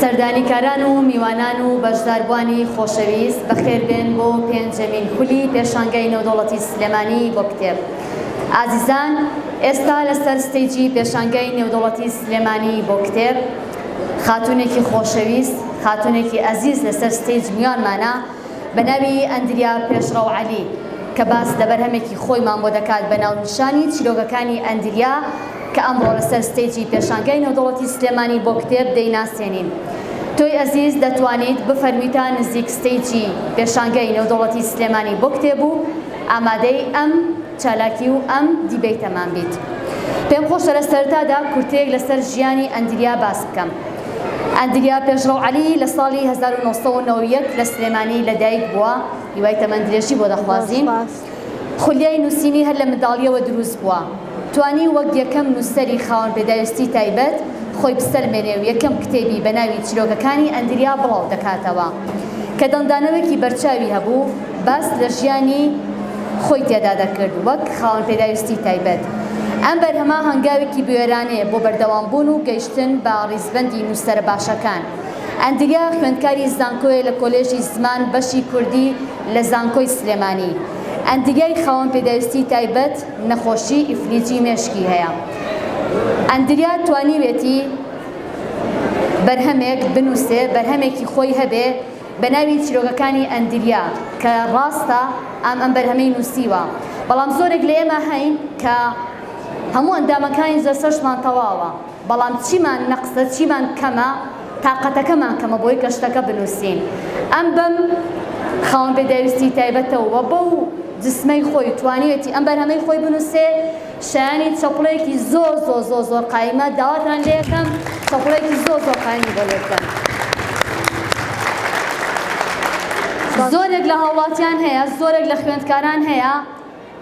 سەردانیکاران و میوانان و بەشداربووانی خۆشەویست بەخێربێن بۆ پێنجەمین خولی پێشانگای نێودەوڵەتی سلێمانی بۆ کتێب. ئازیزان ئێستا لەسەر stage ی پێشانگای نێودەوڵەتی سلێمانی بۆ کتێب خاتوونێکی خۆشەویست خاتوونێکی ئەزیز لەسەر stage میوانمانە بە ناوی ئەندریا پێشڕەو عەلی کە باس لە بەرهەمێکی خۆیمان بۆ دەکات بە ناونیشانی چیرۆکەکانی ئەندریا کە ئەمڕۆ لەسەر stage ی پێشانگای نێودەوڵەتی سلێمانی بۆ کتێب دەیناسێنین. تۆی ئەزیز دەتوانیت بفەرمویتە نزیک stage ی پێشانگای نێودەوڵەتی سلێمانی بۆ کتێب و ئامادەی ئەم چالاکی و ئەم debate ەمان بیت. پێم خۆشە لە سەرەتادا کورتەیەک لەسەر ژیانی ئەندریا باس بکەم. ئەندریا پێشڕەو عەلی لە ساڵی 1991 لە سلێمانی لەدایک بووە، هیوای تەمەن درێژی بۆ دەخوازین. خولیای نووسینی هەر لە منداڵییەوە دروست بووە. توانی وەک یەکەم نووسەری خاوەن پێداویستی تایبەت خۆی بسەلمێنێ و یەکەم کتێبی بە ناوی چیرۆکەکانی ئەندریا بڵاو دەکاتەوە کە دەنگدانەوەیەکی بەرچاوی هەبوو باس لە ژیانی خۆی تێدا دەکرد وەک خاوەن پێداویستی تایبەت. ئەم بەرهەمە هەنگاوێکی بوێرانەیە بۆ بەردەوامبوون و گەیشتن بە ڕیزبەندی نووسەرە باشەکان. ئەندریا خوێندکاری زانکۆیە لە کۆلێژی زمان بەشی کوردی لە زانکۆی سلێمانی. ئەندریای خاوەن پێداویستی تایبەت نەخۆشی ئیفلیجی مێشکی هەیە. ئەندریا توانیوێتی بەرهەمێک بنووسێ، بەرهەمێکی خۆی هەبێ بە ناوی چیرۆکەکانی ئەندریا کە ڕاستە ئەم ئەم بەرهەمەی نووسیوە، بەڵام زۆرێک لە ئێمە هەین کە هەموو ئەندامەکانی جەستەشمان تەواوە، بەڵام چیمان نەقسە چیمان کەمە تاقەتەکەمان کەمە بۆی کە شتەکە بنووسین ئەم بەم خاوەن پێداویستی تایبەتەوە و بەو جسمەی خۆی توانیوێتی ئەم بەرهەمەی خۆی بنووسێ شایانی چەپڵەیەکی زۆر زۆر زۆر زۆر قایمە داواتان لێ ئەکەم چەپڵەیەکی زۆر زۆر قایمی بۆ لێ بکەن. زۆرێک لە هاوڵاتیان هەیە زۆرێک لە خوێندکاران هەیە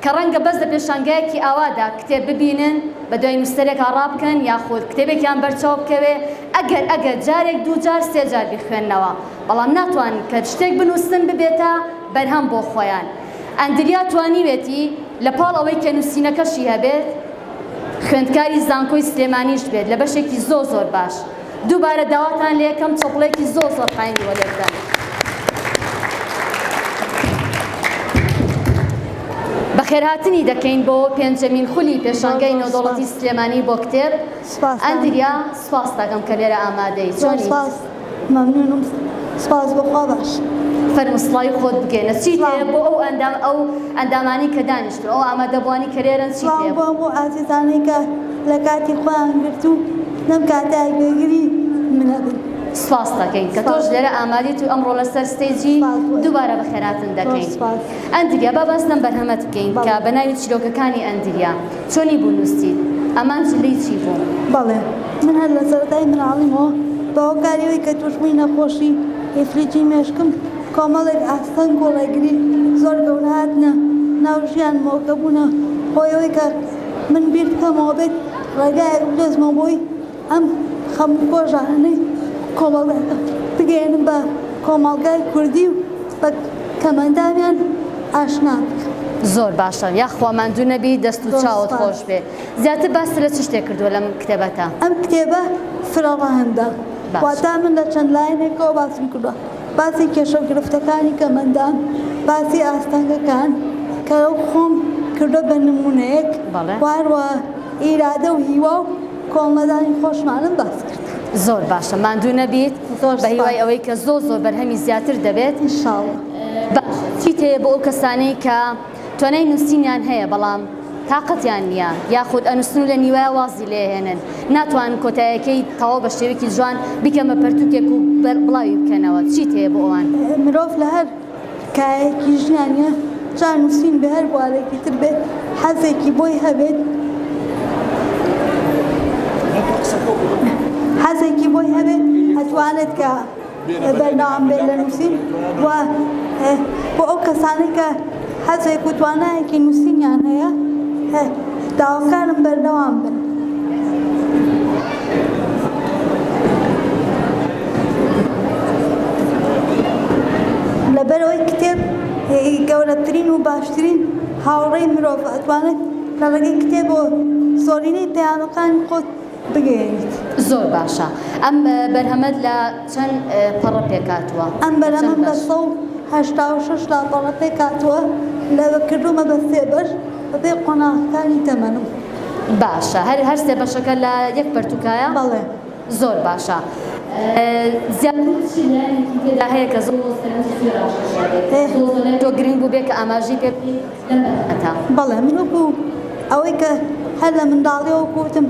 کە ڕەنگە بەس لە پێشانگایەکی ئاوادا کتێب ببینن، بە دوای نووسەرێکا ڕابکەن یاخود کتێبێکیان بەرچاو بکەوێ، ئەگەر ئەگەر جارێک دووجار سێجار بیخوێننەوە، بەڵام ناتوانن کە شتێک بنووسن ببێتە بەرهەم بۆ خۆیان. ئەندریا توانیوێتی لە پاڵ ئەوەی کە نووسینەکەشی هەبێت، خوێندکاری زانکۆی سلێمانیش بێت لە بەشێکی زۆر زۆر باش. دووبارە داواتان لێکەم چەپڵەیەکی زۆر زۆر قایمی وە لێبدەن. بەخێرهاتنی دەکەین بۆ پێنجەمین خولی پێشانگای نێودەوڵەتی سلێمانی بۆ کتێب. ئەندریا سوپاست دەکەم کە لێرە ئامادەی. چۆنیت؟ مەمنونم سپاس بۆ خوا باش. فەرموو سڵاوی خۆت بگەیەنە چیت هەیە بۆ ئەو ئەندام ئەو ئەندامانەی کە دانیشتوون ئەو ئامادەبووانی کە لێرەن چیت سڵاو هەیە بۆ هەموو ئازیزانەی کە لە کاتی خۆیان گرت و لەم کاتە گوێگری منە بن. سپاست دەکەین کە تۆش سپاس. لێرە ئامادەیت و ئەمڕۆ لەسەر stage ی سپاس بۆ ئێوە. دووبارە بەخێرهاتن زۆر دەکەین. سپاس. ئەندریا با باس لەم بەرهەمەت بکەین کە بەڵێ. بە ناوی چیرۆکەکانی ئەندریا چۆنی بوو نووسیت؟ ئامانج لێی چی بوو؟ بەڵێ من هەر لە سەرەتای مناڵیمەوە بە هۆکاری ئەوەی کە تووشبووی نەخۆشی ئیفلیجی مێشکم کۆمەڵێک ئاستەنگ و ڕێگری زۆر گەورە هاتنە ناو ژیانمەوە کە بوونە هۆی ئەوەی کە من بیر بکەمەوە بێت ڕێگایەک بدۆزمەوە بۆی ئەم خەم و کۆژانەی کۆمەڵگاکە بگەیەنم بە کۆمەڵگای کوردی و بە کەمئەندامیان ئاشنا بکەم. زۆر باشە یاخوا ماندوو نەبی دەست و زۆر چاوت سوپاس. خۆش بێ زیاتر باست لە چ شتێک کردووە لەم کتێبەتا؟ ئەم کتێبە فرە ڕەهەندە باشە. واتا من لە چەند لایەنێکەوە باسم کردووە باسی کێشە و گرفتەکانی کەمئەندام باسی ئاستەنگەکان کە خۆم کردووە بە نموونەیەک بەڵێ. و هەروەها ئیرادە و هیوا و کۆڵنەدانی خۆشمانم باس کرد. زۆر باشە ماندوو نەبیت زۆر بە هیوای سوپاس. ئەوەی کە زۆر زۆر بەرهەمی زیاتر دەبێت. ان شاء اللە. باشە چیت هەیە بۆ ئەو کەسانەی کە توانای نووسینیان هەیە بەڵام تاقەتیان نییە یاخود ئەنووسن و لە نیوەیا وازی لێ ئەهێنن ناتوانن کۆتایەکەی تەواو بە شێوەیەکی جوان بیکەن بە پەرتووکێک و بڵاوی بکەنەوە چیت هەیە بۆ ئەوان؟ مرۆڤ لە هەر کایەکی ژیانیا جا نووسین بێ هەر بوارێکی تر بێت حەزێکی بۆی هەبێت حەزێکی بۆی هەبێت ئەتوانێت کە بەردەوام بێت لە نووسین و بۆ ئەو کەسانەی کە حەزێک و توانایەکی نووسینیان هەیە داواکارم بەردەوام بن. لەبەرئەوەی کتێب گەورەترین و باشترین هاوڕێی مرۆڤە ئەتوانێت لە ڕێگەی کتێبەوە زۆرینەی پەیامەکانی خۆت. بگەیەنیت. زۆر باشە ئەم بەرهەمەت لە چەند پەڕە پێکهاتووە؟ ئەم لە چەند بەرهەمەم لە بەش؟ 186 لاپەڕە پێکهاتووە لە کردوومە بە سێ بەش بەپێی قۆناغەکانی تەمەنم. باشە هەر هەر سێ بەشەکە لە یەک پەرتووکایە؟ بەڵێ. زۆر باشە زیاتر چ لایەنێکی تێدا هەیە کە زۆر سەرنجی تۆی ڕاکێشابێت؟ زۆر زۆر لای تۆ گرنگ بووبێ کە ئاماژەی پێ بکەیت لەم بەرهەمەتا؟ بەڵێ من وەکو ئەوەی کە هەر لە منداڵیەوە وەکو وتم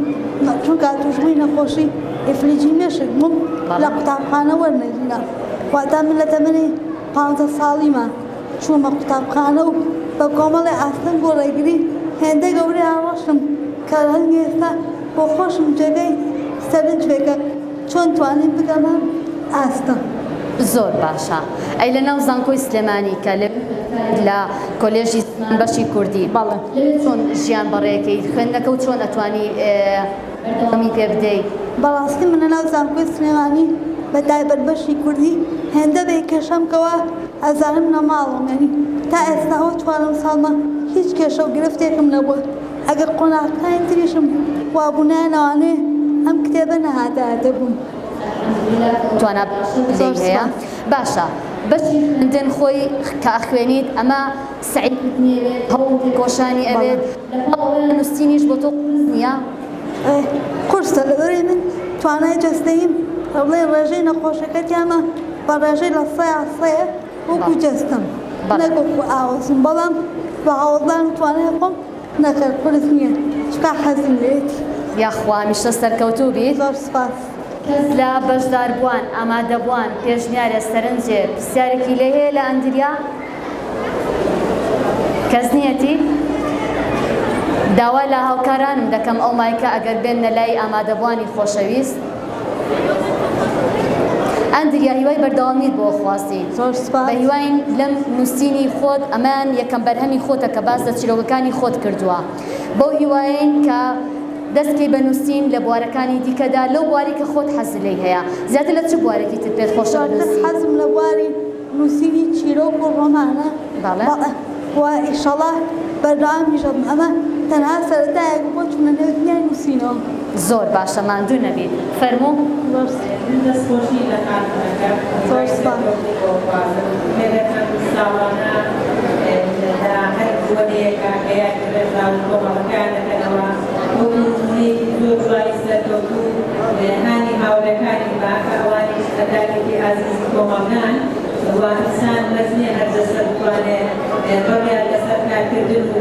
چونکە تووشبووی نەخۆشی ئیفلیجی مێشک بووم لە قوتابخانە وەرنەگیرام واتا من لە تەمەنی پانزە ساڵیما چوومە قوتابخانە و بە کۆمەڵێ ئاستەنگ و ڕێگری هێندە گەورەیان ڕۆشتم کە ڕەنگە ئێستا بۆ خۆشم جێگەی سەرنج بێ کە چۆن توانیم بگەمە ئەم ئاستە. زۆر باشە ئەی لە ناو زانکۆی سلێمانی کە لەوێ خوێندکاریت لە کۆلێژی زمان بەشی کوردی بەڵێ. لەوێ چۆن ژیان بەڕێکەیت خوێندنەکە و چۆن ئەتوانی بەردەوامی پێ بدەی؟ بەڕاستی من لە ناو زانکۆی سلێمانی بە تایبەت بەشی کوردی هێندە بێ کێشەم کەوا ئەزانم لە ماڵم یانی تا ئێستا ئەوە چوارەم ساڵمە هیچ کێشە و گرفتێکم نەبووە ئەگەر قۆناغەکانی تریشم وابوونایە لەوانەیە ئەم کتێبە نەهاتایە دەبووم. توانا زۆر لێی هەیە سوپاس. باشە بەشی خوێندن خۆی کە ئەخوێنیت ئەمە سەعیکردنی ئەوێت هەوڵ و تێکۆشانی بەڵێ. ئەوێت لە پاڵ ئەوەیا نووسینیش بۆ تۆ قورس نییە؟ ئێ قورسە لەبەرئەوەی من توانای جەستەییم بڵێ ڕێژەی نەخۆشەکە تیامە بە ڕێژەی لە سەیا سەیە وەکو جەستەم نەک وەکو ئاوەزم بەڵام بە هەوڵدان و توانای خۆم نەخێر قورس نییە چونکە حەزم لێیەتی. یاخوا هەمیشە سەرکەوتوو بیت. زۆر سوپاس. کەس لە بەشداربووان، ئامادەبووان، پێشنیارێ، سەرنجێ، پرسیارێکی لێ هەیە لە ئەندریا؟ کەس نییەتی؟ داوا لە هاوکارانم دەکەم ئەو مایکە ئەگەر بێننە لای ئامادەبووانی خۆشەویست. ئەندریا هیوای بەردەوامیت بۆ خوازین. زۆر سوپاس. بە هیواین لەم نووسینی خۆت ئەمەیان یەکەم بەرهەمی خۆتە کە باس لە چیرۆکەکانی خۆت کردووە. بەو هیوایەین کە دەست کەی بە نووسین لە بوارەکانی دیکەدا لەو بوارەی کە خۆت حەزت لێی هەیە. زیاتر لە چ بوارێکی تر پێت خۆشە زۆرتر بنووسی؟ حەزم لە بواری نووسینی چیرۆک و ڕۆمانە. بەڵێ. و ئیشەڵا بەردەوامیش ئەبم. ئەمە تەنها سەرەتایەک بوو بۆ چوونە نێو دنیای نووسینەوە. زۆر باشە ماندوو نەبیت فەرموو. زۆر من دەست خۆشی لە خاتوونەکەم زۆر هیوای سوپاس. سەرکەوتنی بۆ خوازم ئومێدەکەم ساڵانە لە هەر بۆنەیەکا کە یادی ڕێکخراو و کۆمەڵەکەیان دەکەنەوە وەکو نموونەیەکی زۆر جوانی سەرکەوتوو هانی هاوڕێکانی با کە ئەوانیش ئەندامێکی ئازیزی کۆمەڵگان و ئینسان مەرج نییە هەر جەستە بتوانێ بڕیار لەسەر کارکردن و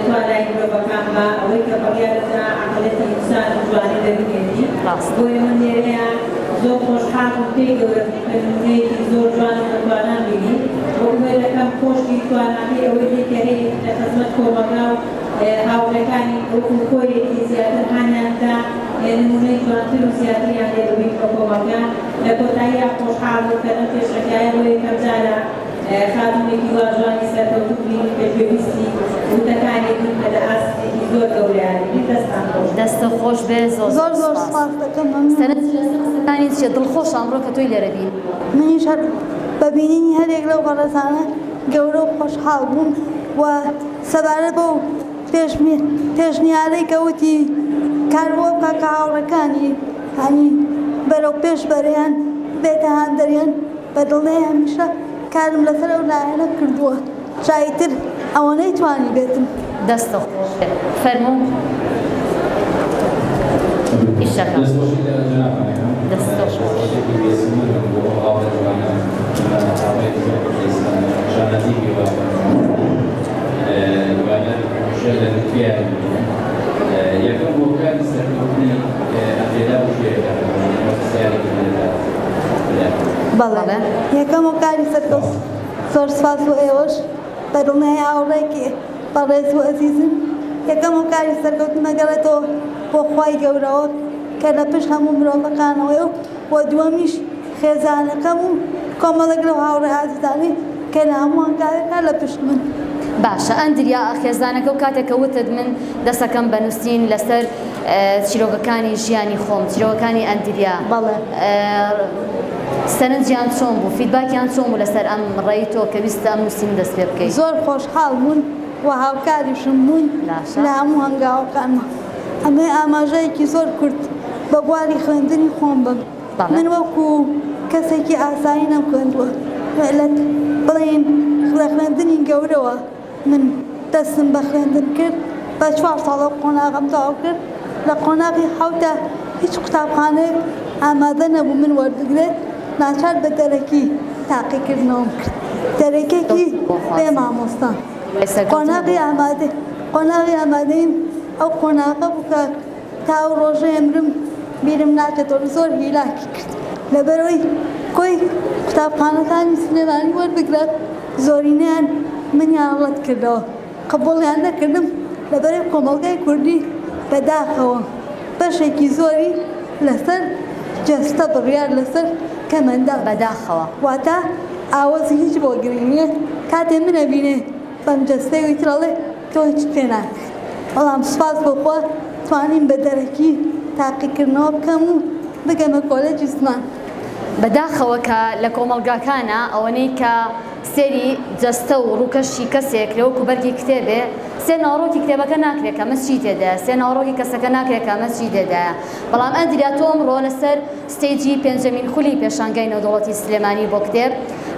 توانای مرۆڤەکان با ئەوەی کە بڕیارەدا عەقڵیەتی ئینسان و جوانی دەروونیەتی ڕاستە. بۆیە من لێرەیا زۆر خۆشحاڵ بووم پێی گەورە بووم کە نموونەیەکی زۆر جوان و بەتوانام بینی و ئومێدەکەم خۆشی تواناکەی ئەوەی دی کە هەیەتی لە خزمەت کۆمەڵگا و هاوڕێکانی وەکو خۆیەتی زیاتر هانیان بدا نموونەی جوانتر و زیاتریان لێ ببین بۆ کۆمەڵگا لە کۆتاییا خۆشحاڵ بووم کە لەم پێشەنگایە بۆ یەکەم جارە خاتوونێکی وا جوانی سەرکەوتوو بینیم کە گوێبیستی وتەکانی بووین کە لە ئاستێکی زۆر گەورەیا بینیم دەستتان خۆش بێت. دەستت خۆش بێ زۆر زۆر زۆر زۆر سوپاس. سوپاس دەکەم مەمنونم. سەرنجت لەسەر قسەکانی چیە؟ دڵخۆشە ئەمڕۆ کە تۆی لێرە بینیوە. منیش هەر بە بینینی هەریەک لەو بەڕێزانە گەورە و خۆشحاڵ بووم و سەبارەت بەو پێشنیارەی کە وتی کار بۆ بکە کە هاوڕێکانی یانی بەرەو پێش بەرێن ببێتە هاندەریان بە دڵنیایی هەمیشە کارم لەسەر ئەو لایەنە کردووە جا ئیتر ئەوەنەی توانیبێتم. دەستت خۆش بێت فەرموو ئیشەکە. دەست خۆشی لە جەنابتان ئەکەم. دەستت خۆش. دەستخۆشیەکی بێسنوورم بۆ ئەو هاوڕێ جوانە هاوڕێیەکی زۆر خۆشەویستم شانازی پێوە هیوادارم هەمیشە لە لوتکەیا ببینم. یەکەم هۆکاری سەرکەوتنی ئەندێلا بۆ کوێیە کاکە ئەمە پرسیارێکی لێ بەڵێ یەکەم هۆکاری سەرکەوت زۆر سپاس بۆ ئێوەش بە دڵنیایی هاوڕێیەکی بەڕێز و ئەزیزن یەکەم هۆکاری سەرکەوتن ئەگەڕێتەوە بۆ خوای گەورەوە کە لە پشت هەموو مرۆڤەکانەوەیە و دووەمیش خێزانەکەم و کۆمەڵێک لەو هاوڕێ ئازیزانەی کە لە هەموو هەنگاوێکا لە پشت من. باشە ئەندریا خێزانەکە و کاتێک کە وتت من دەسەکەم بە نووسین لەسەر چیرۆکەکانی ژیانی خۆم چیرۆکەکانی ئەندریا بەڵێ. سەرنجیان چۆن بوو فیدباکیان چۆن بوو لەسەر ئەم ڕێی تۆ کە ویستت ئەم نووسینە دەست پێ بکەی؟ زۆر خۆشحاڵ بوون و هاوکاریشم بوون باشە. لە هەموو هەنگاوەکانما. ئەمە ئاماژەیەکی زۆر کورت. بە بواری خوێندنی خۆم بم. من وەکو کەسێکی ئاسایی نەمخوێندووە، لە بڵێین لە خوێندنی گەورەوە من دەستم بە خوێندن کرد، بە چوار ساڵ ئەو قۆناغەم تەواو کرد، لە قۆناغی حەوتا هیچ قوتابخانەیەک ئامادە نەبوو من وەربگرێت، ناچار بە دەرەکی تاقیکردنەوەم کرد، دەرەکێکی بێ مامۆستا. قۆناغی ئامادە قۆناغی ئامادەیم ئەو قۆناغە بوو کە تا ئەو ڕۆژەی ئەمرم بیرم ناچێتەوە زۆر هیلاکی کرد لەبەرئەوەی کۆی قوتابخانەکانی سلێمانی وەربگرە زۆرینەیان منیان ڕەت کردەوە قبوڵیان نەکردم لەبەرئەوەی کۆمەڵگای کوردی بەداخەوە بەشێکی زۆری لەسەر جەستە بڕیار لەسەر کەمەندام بەداخەوە. واتە ئاوەزی هیچ بۆ گرنگ نییە کاتێ من ئەبینێ بەم جەستەی ئیتر ئەڵێ تۆ هیچت پێ ناکرێت بەڵام سوپاس بۆ خوا توانیم بە دەرەکی تاقیکردنەوە بکەم و بگەمە کۆلێجی زمان. بەداخەوە کە لە کۆمەڵگاکانا ئەوەنەی کە سێری جەستە و ڕووکەشی کەسێک لە وەکو بەرگی کتێبێ سێ ناوەڕۆکی کتێبەکە ناکرێ کە ئەمە چی تێدایە سێ ناوەڕۆکی کەسەکە ناکرێ کە ئەمە چی تێدایە بەڵام ئەندریا تۆ ئەمڕۆ لەسەر ستەیجی پێنجەمین خولی پێشانگای نێودەوڵەتی سلێمانی بۆ کتێب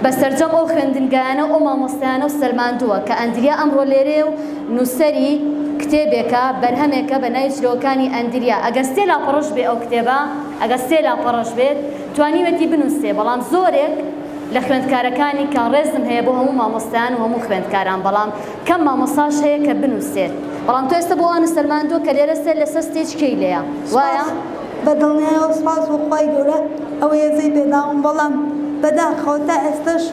بە سەرجەم ئەو خوێندنگایانە و ئەو مامۆستایانە و سەلماندووە کە ئەندریا ئەمڕۆ لێرەیە و نووسەری کتێبێکە، بەرهەمێکە بە ناوی چرۆکانی ئەندریا، ئەگەر سێ لاپەڕەش بێ ئەو کتێبە، ئەگەر سێ لاپەڕەش بێت، توانیوێتی بنووسێ، بەڵام زۆرێک لە خوێندکارەکانی کە ڕێزم هەیە بۆ هەموو مامۆستایان و هەموو خوێندکاران، بەڵام کەم مامۆستاش هەیە کە بنووسێت، بەڵام تۆ ئێستا بۆ ئەوانت سەلماندووە کە لێرە سەر لەسەر stage کێی لێیە، وایە؟ سوپاس، بە دڵنیایەوە سوپاس بۆ خوای گەورە ئەو هێزەی پێداوم، بەڵام بەداخەوە تا ئێستەش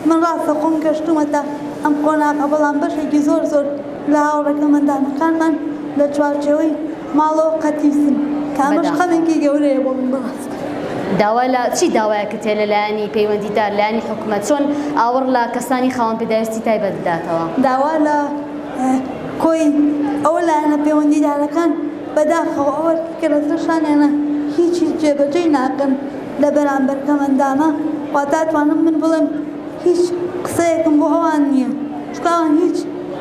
من ڕاستە خۆم گەشتوومەتە ئەم قۆناغە، بەڵام بەشێکی زۆر زۆر لە هاوڕێ کەمئەندامەکانمان لە چوارچێوەی ماڵەوە قەتیسن، کە ئەمەش بەداخەوە. خەمێکی گەورەیە بۆ من بەڕاستی. داوا لە چی داوایەکت هەیە لە لایەنی پەیوەندیدار، لایەنی حکومەت، چۆن ئاوڕ لە کەسانی خاوەن پێداویستی تایبەت بداتەوە؟ داوا لە کۆی ئەو لایەنە پەیوەندیدارەکان، بەداخەوە ئەو ئەرکەی کە لەسەر شانیانە هیچی جێبەجێی ناکەن لە بەرامبەر کەمئەندامە، واتە ئەتوانم من بڵێم هیچ قسەیەکم بۆ ئەوان نییە، چونکە ئەوان هیچ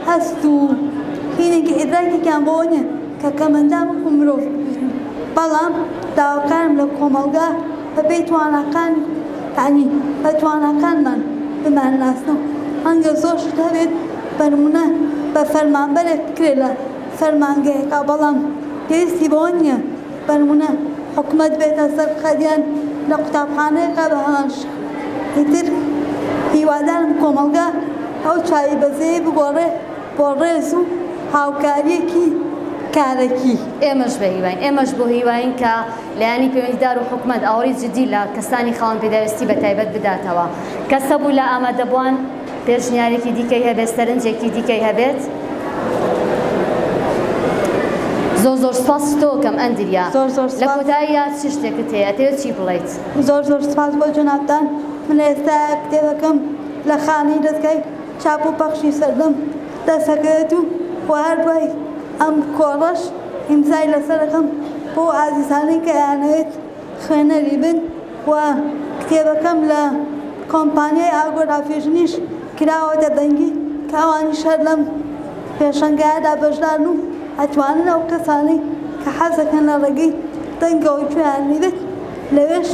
هەست و هینێکی ئیدراکێکیان بۆوە نییە کە کەمئەندام وەکو مرۆڤ ببینن، بەڵام داواکارم لە کۆمەڵگا بەپێی تواناکان یانی بە تواناکانمان بمانناسنەوە، ڕەنگە زۆر شت هەبێت بە نموونە بە فەرمانبەرێک بکرێت لە فەرمانگەیەکە، بەڵام پێویستی بەوە نییە بە نموونە حکومەت بێتە سەر قەدیان لە قوتابخانەیەکە بە هەمان شێوە. ئیتر هیوادارم کۆمەڵگا ئەو چاوی بەزەیەی بگۆڕێ بۆ ڕێز و هاوکارییەکی کارەکی. ئێمەش بە هیواین. ئێمەش بۆ هیواین کە لایەنی پەیوەندیدار و حکومەت ئاوڕی جدی لە کەسانی خاوەن پێداویستی بە تایبەت بداتەوە. کەس هەبوو لە ئامادەبووان پێشنیارێکی دیکەی هەبێت، سەرنجێکی دیکەی هەبێت؟ زۆر زۆر سوپاس تۆ کەم ئەندریا. زۆر زۆر لە سوپاس. کۆتاییا چ شتێکت هەیە ئەتەوێت چی بڵێیت؟ زۆر زۆر سوپاس بۆ جەنابتان. من ئێستا کتێبەکەم لە خانەی دەزگای چاپ و پەخشی سەردەم دەستەکەوێت و وە هەر دوای ئەم کۆڕەش ئیمزای لەسەر ئەکەم بۆ ئازیزانەی کە ئەیانەوێت خوێنەری بن و کتێبەکەم لە کۆمپانیای ئاگۆرا فیژنیش کراوەتە دەنگی کە ئەوانیش هەر لەم پێشەنگایەدا بەشدارن و ئەتوانن ئەو کەسانەی کە حەزەکەن لە ڕێگەی دەنگەوە گوێیان لێبێت لەوێش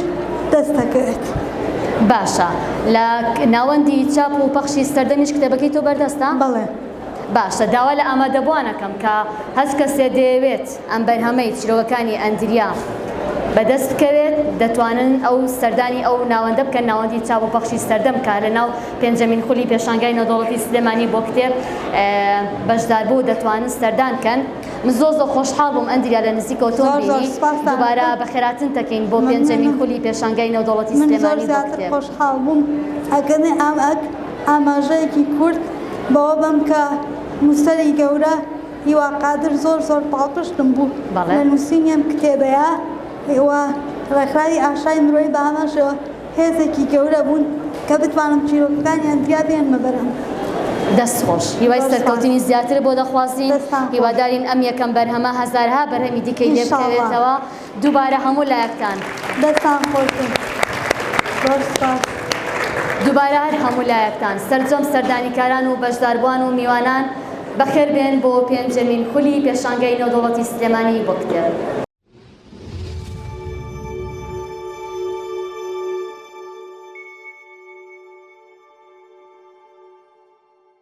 دەست دەکەوێت. باشە لە ناوەندی چاپ و پەخشی سەردەمیش کتێبەکەی تۆ بەردەستە؟ بەڵێ. باشە داوا لە ئامادەبووان ئەکەم کە هەچ کەسێ دەیەوێت ئەم بەرهەمەی چیرۆکەکانی ئەندریا بەدەست بکەوێت دەتوانن ئەو سەردانی ئەو ناوەندە بکەن ناوەندی چاپ و پەخشی سەردەم کە لە ناو پێنجەمین خولی پێشانگای نێودەوڵەتی سلێمانی بۆ کتێب بەشداربوو دەتوانن سەردان کەن. من زۆر زۆر خۆشحاڵ بووم ئەندریا لە نزیکەوە تۆم زۆر زۆر بینی سوپاستان دووبارە ئەکەم. بەخێراتن دەکەین بۆ پێنجەمین مەمنونم. خولی پێشانگای نێودەوڵەتی من زۆر سلێمانی بۆ زیاتر کتێب. خۆشحاڵ بووم ئەگەر ئام ئەک ئاماژەیەکی کورت بەوە بەم کە نووسەری گەورە هیوا قادر زۆر زۆر پاڵپشتم بوو بەڵێ. لە نووسینی ئەم کتێبەیا و ڕێکخراوی ئاشای مرۆیی بە هەمان شێوە هێزێکی گەورە بوون کە بتوانم چیرۆکەکانی ئەندریا بهێنمە بەرهەم. دەست خۆش هیوای زۆر سوپاس. سەرکەوتنی زیاتر بۆ دەخوازین دەستان خۆش. هیوادارین ئەم یەکەم بەرهەمە هەزارها بەرهەمی دیکەی لێ ان شاء اللە. بکەوێتەوە دووبارە هەموو لایەکتان. دەستان خۆش بێت. زۆر سوپاس. دووبارە هەر هەموو لایەکتان سەرجەم سەردانیکاران و بەشداربووان و میوانان بەخێربێن بۆ پێنجەمین خولی پێشانگای نێودەوڵەتی سلێمانی بۆ کتێب.